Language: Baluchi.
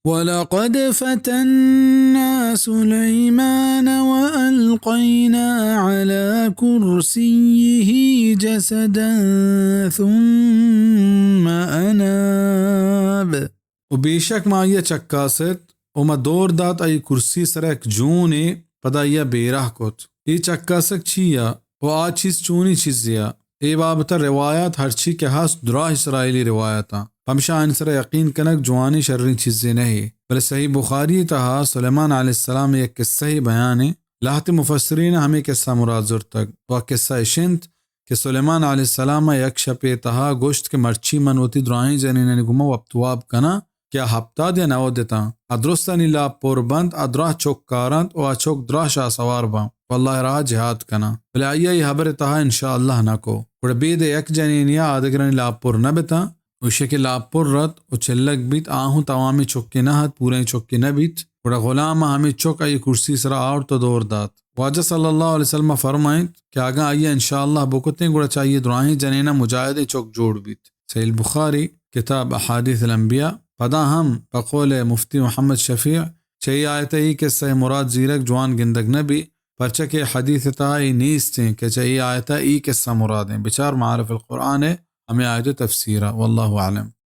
ولقد فتنا سليمان وألقينا على كرسيه جسدا ثم أناب۔ و بیشک ما آئی ءَ چکاست و ما دور دات آئی کرسی سرا یک جونے، پدا آئی ءَ بیراہ کت۔ اے چکاسگ چی ءَ و آ چیز چونیں چیزے ءَ؟ اے بابت ءَ روایات ہرچی کہ ہست دراہ اسرائیلی روایاتاں۔ پمشا آیانی سرا یقین کنگ جوانیں شریں چیزے نہ اے۔ بلے صحیح بخاری ءِ تہا سلیمان علیہ السلام ءِ یک قصہ ءِ بیان ایں۔ لہتے مفسرین ءَ ہمے قصہ مراد زرتگ و آ قصہ اش انت کہ سلیمان علیہ السلام ءَ یک شپے تہا گوشت کہ مرچی من وتی دراہیں جنینانی گوما وپت واب کناں کہ آ ہپتاد یا نود اتاں۔ آ درستانی لاپ پر بنت، آ دراہ چک کارنت و آ چک دراہ شاہ سوار باں و اللہ ءِ راہ ءَ جہاد کناں۔ بلے آئی ءَ اے ہبر ءِ تہا انشاءاللہ نہ کو۔ گڑا بید ءَ یک جنینے ءَ آدگرانی لاپ پر نہ بتاں۔ و ایشی کہ لاپ پر ات و چلگ بیت، آ ہوں توامیں چکے نہ ات، پوریں چکے نہ بیت۔ گڑا غلام ءَ ہمے چک آئی کرسی سرا آورت و دور دات۔ واجہ صلی اللہ علیہ وسلم ءَ فرمائینت کہ اگاں آئی ءَ انشاءاللہ بکتیں، گڑا چہ آئی ءِ دراہیں جنیناں مجاہدیں چک جوڑ بیت۔ صحیح البخاری، کتاب احادیث الانبیاء۔ پدا ہم پہ قول مفتی محمد شفیع، چہ اے آیت ءَ اے قصہ ءِ مراد زیرگ جوان گندگ نہ بیت، پرچا کہ حدیث ءِ تہا اے نیست ایں کہ چہ اے آیت ءَ اے قصہ مراد ایں۔ بچار معارف القرآن ءِ ہمے آیت ءِ تفسیر ءَ۔ واللہ اعلم۔